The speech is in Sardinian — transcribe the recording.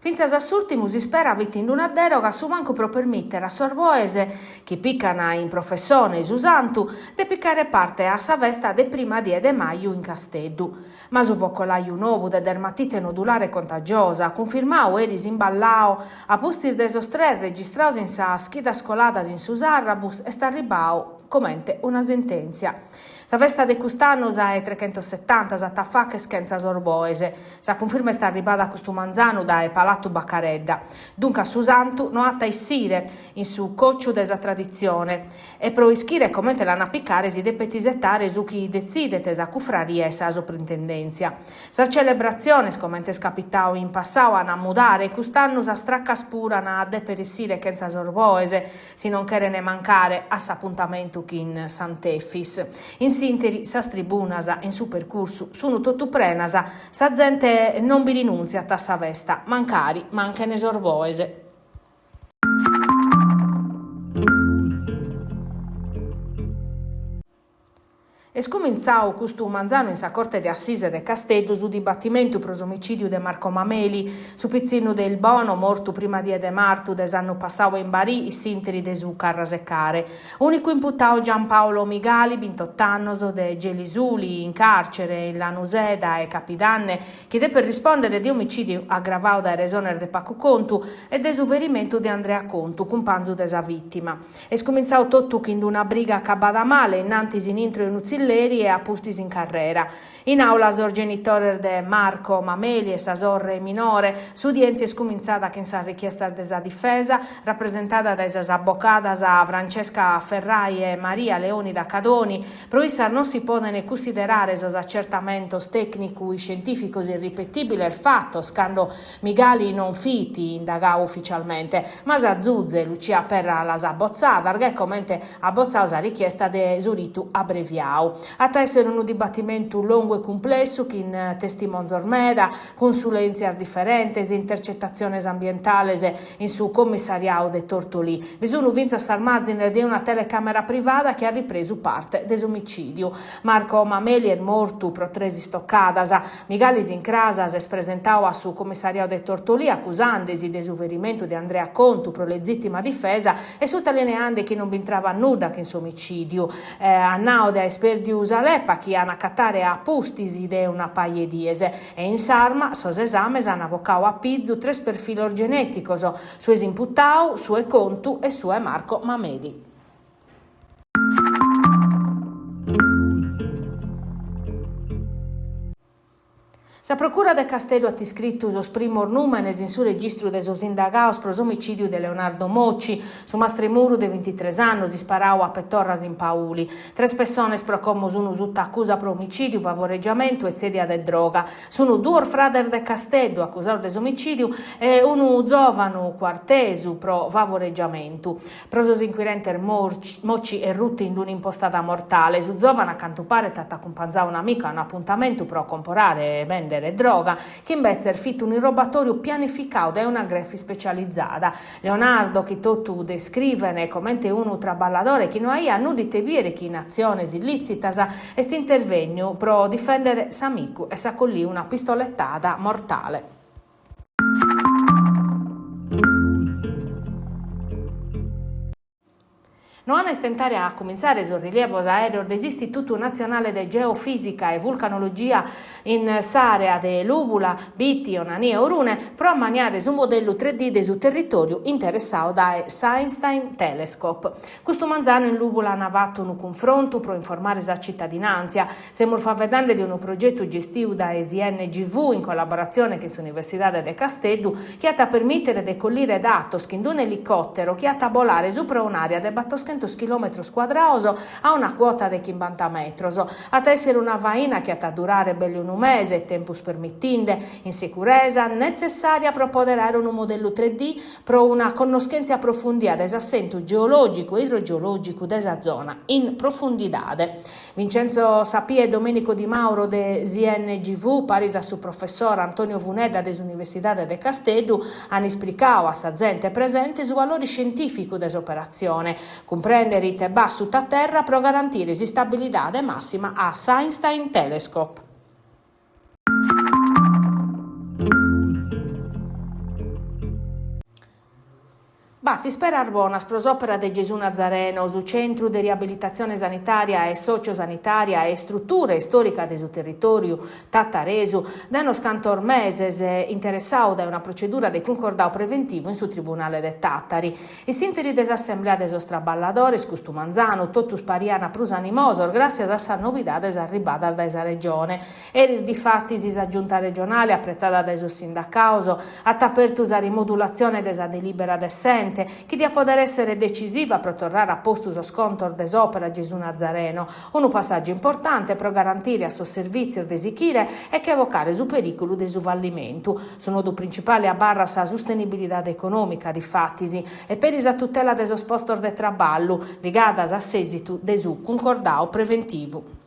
Fintzas a s'ùrtimu s'ispera fit in una dèroga a su mancu pro permìtere a sos boes, chi pican in professone su santu, de picare parte a sa festa de prima die de maju in Casteddu. Ma su focolaju nou de dermatite nodulare contagiosa, cunfirmadu eris in Ballao, a pustis de sos tres registrados in sas chidas coladas in su Sarrabus, est arribadu comente una sentèntzia. Sa festa de cust'annu, sa 'e trechentosetanta, s'at a fagher chentza sos boes. Sa cunfirma est arribada custu manzanu dae Palatu Bacaredda. Duncas su santu no at a essire in su còciu de sa traditzione e pro ischire comente l'an a picare si depet isetare su chi detzidet sa cufraria e sa soprintendèntzia. Sas celebratziones, comente est capitadu in passadu, an a mudare e cust'annu sas tracas puru an a dèpere essire chentza sos boes, si non cheren mancare a s'apuntamentu chin Sant'Efis. In s'ìnteri sas tribunas in su percursu sun totu prenas, sa zente non bi rinùntziat a sa festa, mancari manchene sos boes. Est cumintzadu custu manzanu in sa Corte de Assise de Casteddu su dibatimentu pro s'omicìdiu de Marco Mameli, su pitzinnu de Ilbono mortu prima die de martu de s'annu passadu in Barì in s'ìnteri de su Carrasecare. Ùnicu imputadu Giampaolo Migali, bintot'annos, de Gelisuli, in càrcere in Lanusè dae capidanne, chi depet rispòndere de omicìdiu agravadu dae resones de pagu contu e de su ferimentu de Andrea Contu, cumpanzu de sa vìtima. Est cumintzadu totu chin d'una briga acabada male, innantis in intro 'e unu tzilleri e a pustis in carrera. In àula sos genitores de Marco Mameli e sa sorre minore. S'udièntzia est cumintzada chin sas richiestas de sa difesa, rapresentada dae sas abocadas Francesca Ferrai e Maria Leonida Cadoni. Pro issas non si podent cunsiderare sos acertamentos tècnicu-iscientìficos irripetìbiles fatos cando Migali non fit indagadu uficialmente, ma sa zuze Lucia Perra las at botzadas, gai comente at botzadu sa richiesta de su ritu abreviadu. At a èssere unu dibatimentu longu e cumplessu chin testimonzos meda, cunsulèntzias diferentes, intercetatziones ambientales in su commissariadu de Tortolì. Bi sunt fintzas sas màzines de una telecàmera privada chi at ripresu parte de s'omicìdiu. Marco Mameli est mortu pro tres istocadas. Migali s'incras s'est presentadu a su commissariadu de Tortolì acusandesi de su ferimentu de Andrea Contu pro lezìtima difesa e sutalineande chi non b'intrabat nudda chin s'omicìdiu. At nadu de aer pèrdiu sa lepa chi an acatare a pustis de una paja 'e dies e in s'arma sos esames an bocadu a pizu tres perfilos genèticos, su 'e s'imputadu, su 'e Contu e su 'e Marco Mameli. Sa Procura de Casteddu at iscritu sos primos nùmenes in su registru de sos indagados pro s'omicìdiu de Leonardo Mocci, su mastru 'e muru de bintitres annos isparadu a petorras in Pauli. Tres pessones pro como sun suta acusa pro omicìdiu, favoreggiamentu e tzèdia de droga. Sun duos frades de Casteddu acusados de s'omicìdiu e unu zòvanu cuartesu pro favoreggiamentu. Pro sos inquirentes Mocci est rutu in un'impostada mortale. Su zòvanu a cantu paret at acumpanzadu un'amicu a un'apuntamentu pro comporare e bèndere droga, chi imbetzes fit un'irrobatòriu pianificadu dae una grefe ispecializada. Leonardo, chi totu descriven comente unu traballadore chi no aiat nudda ite bìere chin atziones illìtzitas, est intervènniu pro difèndere s'amicu e s'at colliu una pistoletada mortale. No an a istentare a cumintzare sos rilievos aèreos de s'Istitutu Natzionale de Geofìsica e Vulcanologia in s'àrea de Lùvula, Bitti, Onanì e Orune pro ammaniare su modellu 3D de su territòriu interessadu dae s'Einstein Telescope. Custu manzanu in Lùvula an fatu unu cunfrontu pro informare sa citadinàntzia. Semus faeddende de unu progetu gestidu dae s'INGV in collaboratzione chin s'Universidade de Casteddu chi at a permìtere de collire datos chin un'elicòtero chi at a bolare supra un'àrea de batoschentos chilòmetros cuadrados a una cuota de chimbanta metros. At a èssere una faina chi at a durare belle unu mese, tempus permitinde, in sicuresa netzessària pro pòdere àere unu modellu 3D pro una connoschèntzia aprofundia de s'assentu geològicu e idrogeològicu de sa zona in profundidade. Vincenzo Sapia e Domenico Di Mauro de s'INGV, paris a su professor Antonio Funedda de s'Universidade de Casteddu, an ispricadu a sa zente presente su valore iscientìficu de s'operatzione, cumprèndere ite b'at suta terra pro garantire s'istabilidade màssima a s'Einstein Telescope. B'at isperas bonas pro s'òpera de Gesù Nazareno, su centru de riabilitatzione sanitària e socio-sanitària e istrutura istòrica de su territòriu tataresu, dae unos cantos meses interessadu dae una procedura de cuncordadu preventivu in su Tribunale de Tàtari. In s'ìnteri de s'assemblea de sos traballadores, custu manzanu, totus pariant prus animosos gràssias a sas novidades arribadas dae sa Regione. Eris difatis sa Giunta regionale, apretada dae sos sindacados, at apertu sa rimodulatzione de sa delìbera de s'ente, chi diat pòdere èssere decisiva pro torrare a postu sos contos de s'òpera Gesù Nazareno, unu passàgiu importante pro garantire a sos servìtzios de sighire e che bocare su perìculu de su fallimentu. Su nodu principale abarrat sa sustenibilidade econòmica, difatis, e peri sa tutela de sos postos de traballu, ligadas a s'èsitu de su cuncordadu preventivu.